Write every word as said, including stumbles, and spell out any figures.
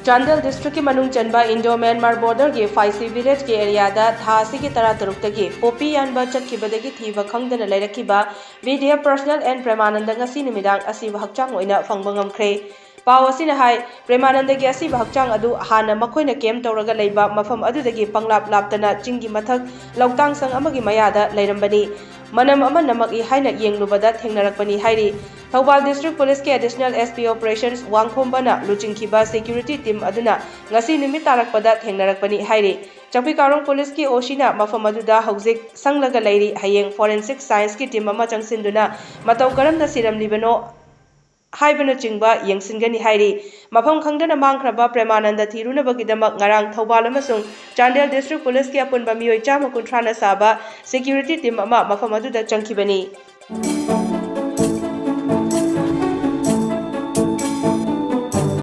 ꯆꯥꯟꯗꯦꯜ ꯗꯤꯁꯇ꯭ꯔꯤꯛꯀꯤ ꯃꯅꯨꯡ ꯆꯟꯕ ꯏꯟꯗꯣ ꯃ꯭ꯌꯥꯟꯃꯥꯔ ꯕꯣꯔꯗꯔꯒꯤ ꯐꯥꯏꯁꯤ ꯚꯤꯂꯦꯖꯀꯤ ꯑꯦꯔꯤꯌꯥꯗ ꯊꯥ ꯑꯁꯤꯒꯤ ꯇꯔꯥꯇꯔꯨꯛꯇꯒꯤ ꯄꯣꯄꯤ ꯌꯥꯟꯕ ꯆꯠꯈꯤꯕꯗꯒꯤ ꯊꯤꯕ ꯈꯪꯗꯅ ꯂꯩꯔꯛꯈꯤꯕ ꯚꯤꯗꯤꯑꯦꯐ ꯄꯔꯁꯅꯦꯜ ꯑꯦꯟ ꯄ꯭ꯔꯦꯃꯥꯅꯟꯗ ꯉꯁꯤ ꯅꯨꯃꯤꯗꯥꯡ ꯑꯁꯤꯕ ꯍꯛꯆꯥꯡ ꯑꯣꯏꯅ ꯐꯪꯕ ꯉꯝꯈ꯭ꯔꯦ꯫ ꯄꯥꯎ ꯑꯁꯤꯅ ꯍꯥꯏ, ꯄ꯭ꯔꯦꯃꯥꯅꯟꯗꯒꯤ ꯑꯁꯤꯕ ꯍꯛꯆꯥꯡ ꯑꯗꯨ ꯍꯥꯟꯅ ꯃꯈꯣꯏꯅ ꯀꯦꯝ ꯇꯧꯔꯒ ꯂꯩꯕ ꯃꯐꯝ ꯑꯗꯨꯗꯒꯤ ꯄꯪꯂꯥꯞ ꯂꯥꯞꯇꯅ ꯆꯤꯡꯒꯤ ꯃꯊꯛ ꯂꯧꯇꯥꯡꯁꯪ ꯑꯃꯒꯤ ꯃꯌꯥꯗ ꯂꯩꯔꯝꯕꯅꯤ꯫ ꯃꯅꯝ ꯑꯃ ꯅꯝꯃꯛꯏ ꯍꯥꯏꯅ ꯌꯦꯡꯂꯨꯕꯗ ꯊꯦꯡꯅꯔꯛꯄꯅꯤ ꯍꯥꯏꯔꯤ꯫ ꯊꯧꯕꯥꯜ ꯗꯤꯁꯇ꯭ꯔꯤꯛ ꯄꯨꯂꯤꯁꯀꯤ ꯑꯦꯗꯤꯁꯅꯦꯜ ꯑꯦꯁ ꯄꯤ ꯑꯣꯄꯔꯦꯁꯟꯁ ꯋꯥꯡꯈꯣꯝꯕꯅ ꯂꯨꯆꯤꯡꯈꯤꯕ ꯁꯦꯀ꯭ꯌꯨꯔꯤꯇꯤ ꯇꯤꯝ ꯑꯗꯨꯅ ꯉꯁꯤ ꯅꯨꯃꯤꯠ ꯇꯥꯔꯛꯄꯗ ꯊꯦꯡꯅꯔꯛꯄꯅꯤ ꯍꯥꯏꯔꯤ꯫ ꯆꯥꯛꯄꯤ ꯀꯥꯔꯣꯡ ꯄꯨꯂꯤꯁꯀꯤ ꯑꯣ ꯁꯤꯅ ꯃꯐꯝ ꯑꯗꯨꯗ ꯍꯧꯖꯤꯛ ꯁꯪꯂꯒ ꯂꯩꯔꯤ꯫ ꯍꯌꯦꯡ ꯐꯣꯔꯦꯟꯁꯤꯛ ꯁꯥꯏꯟꯁꯀꯤ ꯇꯤꯝ ꯑꯃ ꯆꯪꯁꯤꯟꯗꯨꯅ ꯃꯇꯧ ꯀꯔꯝꯅ ꯁꯤꯔꯝꯂꯤꯕꯅꯣ ꯍꯥꯏꯕꯅꯆꯤꯡꯕ ꯌꯦꯡꯁꯤꯟꯒꯅꯤ ꯍꯥꯏꯔꯤ꯫ ꯃꯐꯝ ꯈꯪꯗꯅ ꯃꯥꯡꯈ꯭ꯔꯕ ꯄ꯭ꯔꯦꯃꯥꯅꯟꯗ ꯊꯤꯔꯨꯅꯕꯒꯤꯗꯃꯛ ꯉꯔꯥꯡ ꯊꯧꯕꯥꯜ ꯑꯃꯁꯨꯡ ꯆꯥꯟꯗꯦꯜ ꯗꯤꯁꯇ꯭ꯔꯤꯛ ꯄꯨꯂꯤꯁꯀꯤ ꯑꯄꯨꯟꯕ ꯃꯤꯑꯣꯏ ꯆꯥꯝꯃ ꯀꯨꯟꯊ꯭ꯔꯥꯅ ꯁꯥꯕ ꯁꯦꯀ꯭ꯌꯨꯔꯤꯇꯤ ꯇꯤꯝ ꯑꯃ ꯃꯐꯝ ꯑꯗꯨꯗ ꯆꯪꯈꯤꯕꯅꯤ꯫